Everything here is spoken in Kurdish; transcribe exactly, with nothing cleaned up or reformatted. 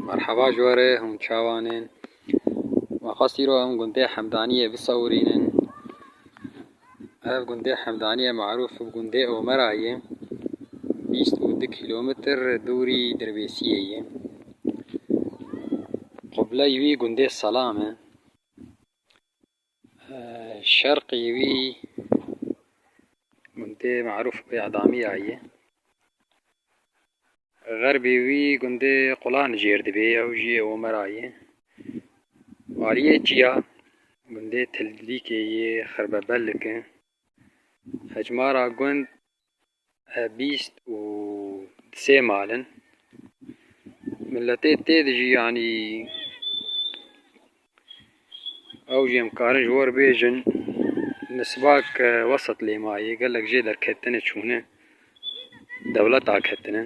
Merheba ji we re, hûn çawan in? Me xwest îro em gundê Hemdaniyê bisewirînin. Ev gundê Hemdaniyê marûf bi gundê Omera ye. Bîst û du kîlometr dûrî Dirbêsiyê ye. Qibleyê wî gundê Selam e. Şerqê wî gundê marûf bi Edamiya ye. Xerbê wî gundê Qulan jêr dibe, ew jî Omera ye. Aliyê çiya gundê Tildîkê yê Xerbebelik e. Hecmara gund e, bîst û sê mal in. Miletê tê de jî, yanî, ew jî em karin ji we re bêjin, nisbak, e, wesat lê maye, gelek jê derketine çûne, dewleta ketine.